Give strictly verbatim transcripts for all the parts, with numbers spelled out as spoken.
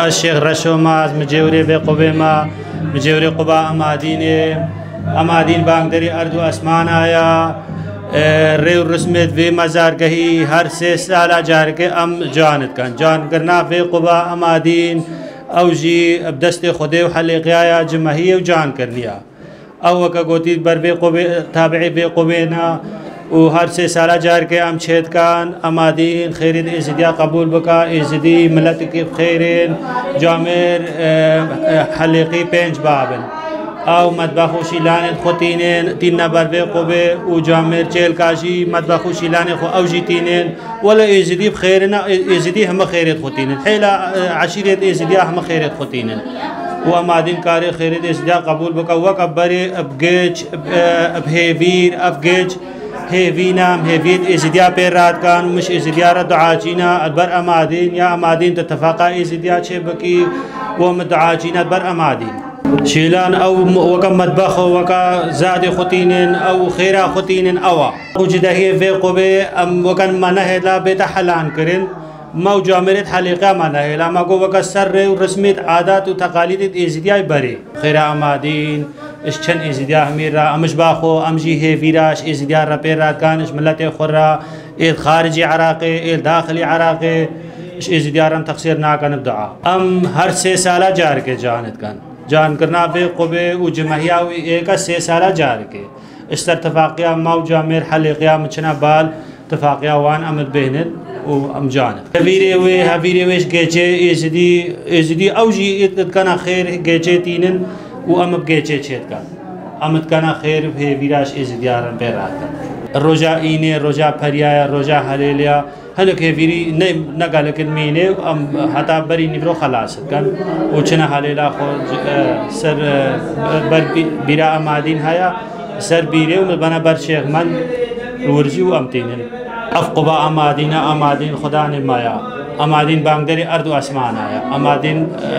Ez Şêx Reşo me, ez micêwirê vê qubê me, micêwirê quba Emadînê. Emadîn bangderê erd û esmana ya. Rê û rismêt vê mezargehî her sê sala careke em can dikin. Cankirina vê quba Emadîn, ew jî bi destê Xwedê û helêqiya ya cimehiyê û cankiriniya. Ew weke gotî ber vê qubê, tabiî vê qubê ne û her sê sala careke em çê dikan, Emadîn xêrê di Êzidiya qebûl bika, Êzidî miletekî bi xêr in, camêr, e, e, helêqî pênc babin. Ew metbex û şîlanên xwe tînin, tînne ber vê qubê û camêr çêlka jî metbex û şîlanê xwe ew jî tînin. Wele Êzidî bi xêr in, Ê-, Êzidî heme xêrê xwe tînin. Hêla, e, eşîret Êzidiya heme xêrê xwe tînin. Û Emadîn karê xêrê Êzidiya qebûl bike, weke berê bi giç, bi, e, bi hêvîr, ev giç, hêvî ne, em hêvî Êzidiya pê radikan, miş Êzidiya re duacîna, el ber Emadîn, ya Emadîn tu tifaqa Êzidiya çê bikî, û min duacîna ber Emadîn. Şîlan ew m-, weke metbex o, weke zadê xwe tînin, ew xêra xwe tînin, ew a. Û cidehiyê vê qubê, em weke me nehêla bête helan kirin, me û camêrêt helîqe me nehêla, me got weke ser rê û rismêt, adat û teqalîdêt Êzidiyayê berê. Xêra Emadîn, ji çend Êzidiya hemî re, em ji ba xwe, em jî hêvî re, ji Êzidiya re pê radikan, ji miletê xwe re, ê di xaricî Iraqê, ê li daxilî Iraqê, ji Êzidiya re em texsîr nakin bi dua. Em her sê sala careke can dikin. Cankirina vê qubê û cimehiya wî êke sê sala careke. Ji ser tifaqiya me û camêr helêqiya min çine bal, tifaqiya wan em dibêhnin û em can dikin. Hevîrê wê, hevîrê wê ji gêçê Êzidî, Êzidî ew jî dikena xêr gêçê tînin û em bi gêçê çê dikin. Em dikena xêr hêvîra ji Êzidiya re pê radikin. Roja înê, roja periyaya, roja helêliya, hinek hêvîrî ne, ne gelek in mînê, em heta berî nîvro xelas dikin û çine helêla xwe, e, ser, e, ber bî-, bîra Emadîn heye, ser bîrê û min bene ber Şêx Mend, wirzî û em tînin. Ev quba Emadîn e, Emadîn xudanê me ya. Emadîn bangderê erd û esmana ya. Emadîn, e,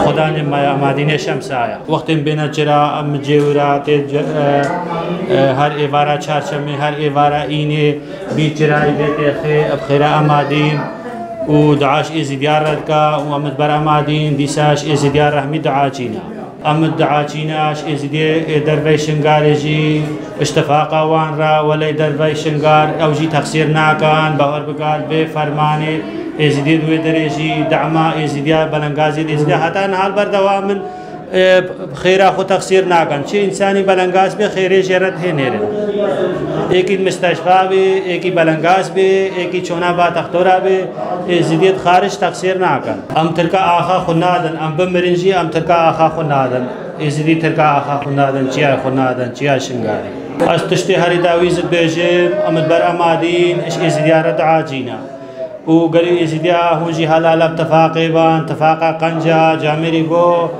xudanê me ya, Emadînê şemsa ya. Wextên bêne çira, em cêwira, tê ce-, e, e, her êvara çarşemê, her êvara înê, bî çirayî vê têxê, ev xêra Emadîn û dua ji Êzidiya re dika û em ber Emadîn, dîsa ji Êzidiya re hemî dua çîne. Em dua çîne ji Êzidiyê ê dervey Şingalê jî, ji tifaqa wan re, welê dervey Şingal, ew jî texsîr nakin, bawer bikat vê fermanê Êzidiyê di wê derê jî, dema Êzidiya, belengaziyê Êzidiya heta niha li berdewam in. E, xêra xwe texsîr nakin. Çi însanî belengaz bê, xêrê jê re dihênêrin. Êkî di misteşfa bê, êkî belengaz bê, êkî çona ba textora bê, Êzidiyê di xarij texsîr nakin. Em tirka axa xwe nadin, em bimirin jî em tirka axa xwe nadin. Êzidî tirka axa xwe nadin, çiya xwe nadin, çiya Şingalî. Ez tiştê herî dawî zî dibêjim, em li ber Emadîn, ji Êzidiya re dua çîne. û gelê Êzidiya hûn jî helal e bi tifaqê ban, tifaqa qenca, camêrî go,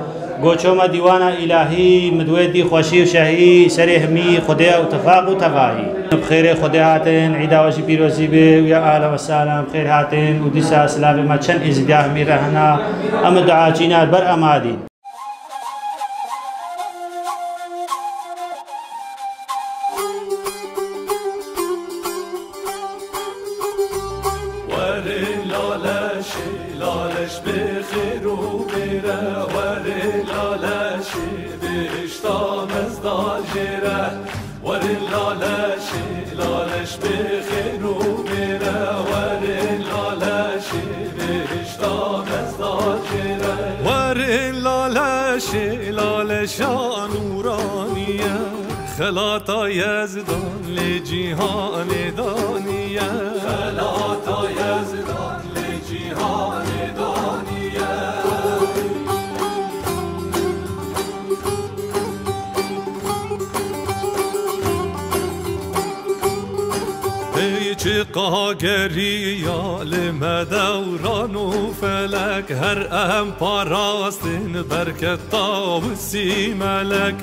go çoma dîwana îlahî, min di wê dî xweşî û şehî, serê hemî Xwedê ew tifaq û tevahî. Bi xêrê Xwedê hatin, îda we jî pîrozî be, û ya ahlen we sehlen, bi xêr hatin, û dîsa silavê me çend Êzidiya hemî re hene, em dua çîne li ber Emadîn. Werin laleşê, laleş bê xêr û bê re. Werin laleşê, bihişta mezda jê re. Werin laleşê, laleş bê xêr û bê re. Werin laleşê, bihişta mezda jê re. Werin laleşê, laleşa nûranî ye. Xelata Yezdan lê cîhanê daniye. Xelata Yezdan lê cîhanê daniye. Ey çi Çiqa geriya li me dewran û felek, her em parastin berket tawusî melek.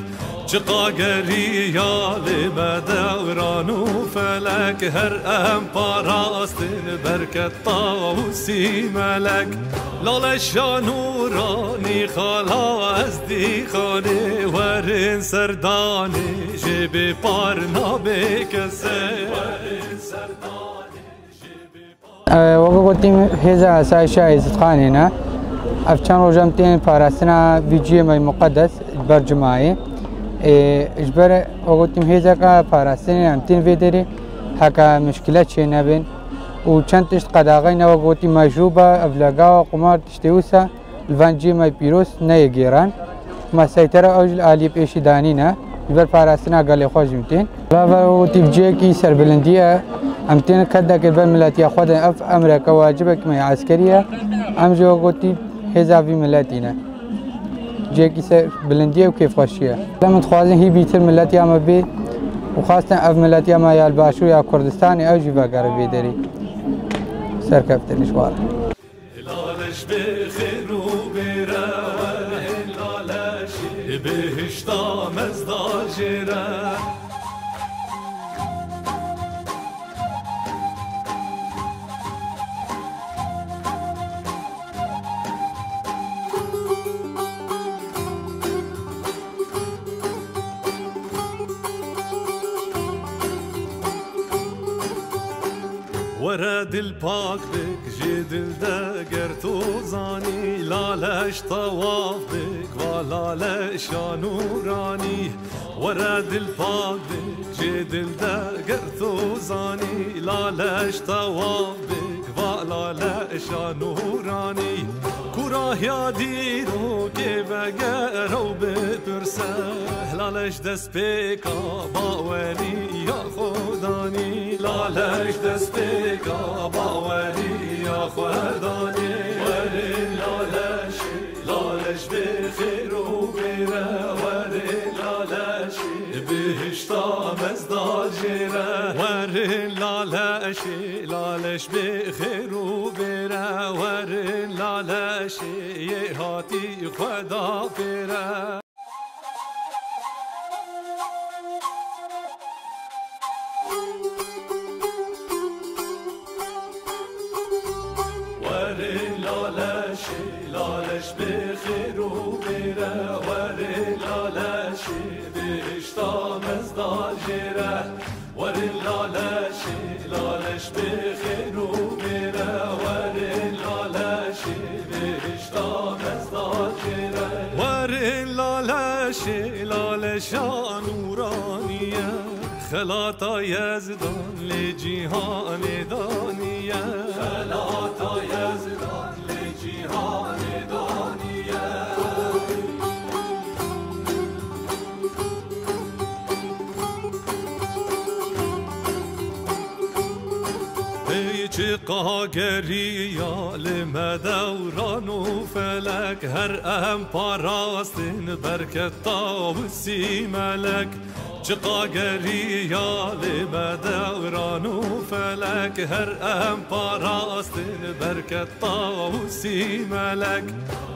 Çiqa geriya li me dewran û felek, her em parastin berket tawusî melek. Lale şanûranî xala ez dîxanê, werin serdanê jê bê par nabê kesê. Weke gotîm hêza esayişa Êzidxanê ne. Ev çend roj em tên parastina vî ciyê me muqedes ber cumayê. Ê, ji ber weke gotîm hêzeka parastinê em tên vê derê heke mişkile çê nebin. Û çend tişt qedaxeyne weke gotîm mejûba, evlegawa, qumar tiştê wisa. Li van ciyê me pîroz neyê gêran. Me seytera ew jî li aliyê pêşî danîne. Ji ber parastina gelê xwe jî em tên. Lava û tîv ciyekî serbilindî ye. Em tên kedekê ber miletiya xwe de ev emreke wacibekî me ya eskerî ye. Em jî wek gotî hêza vî miletî ne. Ciyekî serbilindî ye û kêfxweşî ye. Lê min dixwazin hî bîtir miletiya me bê û xwestin ev miletiya me ya li Başûr ya Kurdistanê ew jî vegere vê derî. Serkeftin ji we re. Laleş bê xêr û bêre, laleş bihişta mezda jêre. Were dil pak bik ji dil de ger tu zanî, laleş tewaf bik va laleşa nûranî. Were dil pak bik ji dil de ger tu zanî, laleş tewaf bik va laleşa nûranî. Kurahiya dîrokê vegere û bipirse, laleş destpêka baweriya xwe danî. Laleş destpêka baweriya xwe danî. Werin laleşê, laleş bê xêr û bêre. Werin laleşê, bihişta mezda jêre. Werin laleşê, laleş bê xêr û bêre. Werin laleşê, yê hatî xwe da pêre. Werin laleşê, laleş bê xêr û bêre. Werin laleşê, bihişta mezda jêre. Werin laleşê, laleş bê xêr û bêre. Werin laleşê, bihişta mezda jêre. Werin laleşê, laleşa nûranî ye. Xelata Yezdan lê cîhanê danî ye. Xelata Yezdan lê cîhanê danî ye. Ey çiqa geriya li me dewran û felek, her em parastin berket tawusî melek. Çiqa geriya li me dewran û felek, her em parastin berket tawusî melek.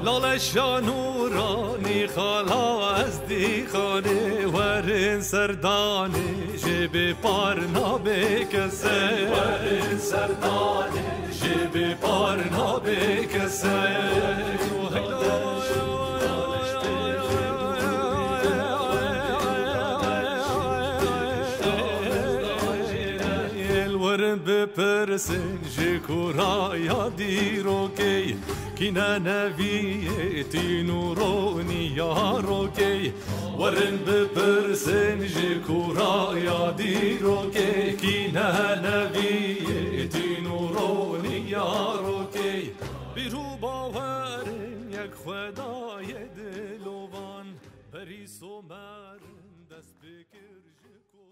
Laleşa nûranî xala ez dîxanê, werin serdanê jê bê par nabê kesê. Werin serdanê jê bê par nabê kesê. Werin bipirsin ji kuraya dîrokê, kî ne neviyê tîn û ronî ya rokê. Werin bipirsin ji kuraya dîrokê, kî ne neviyê tîn û ronî ya rokê. Bîr û bawerin yek Xwedayê dilovan, berî somerin dest pê kir ji ku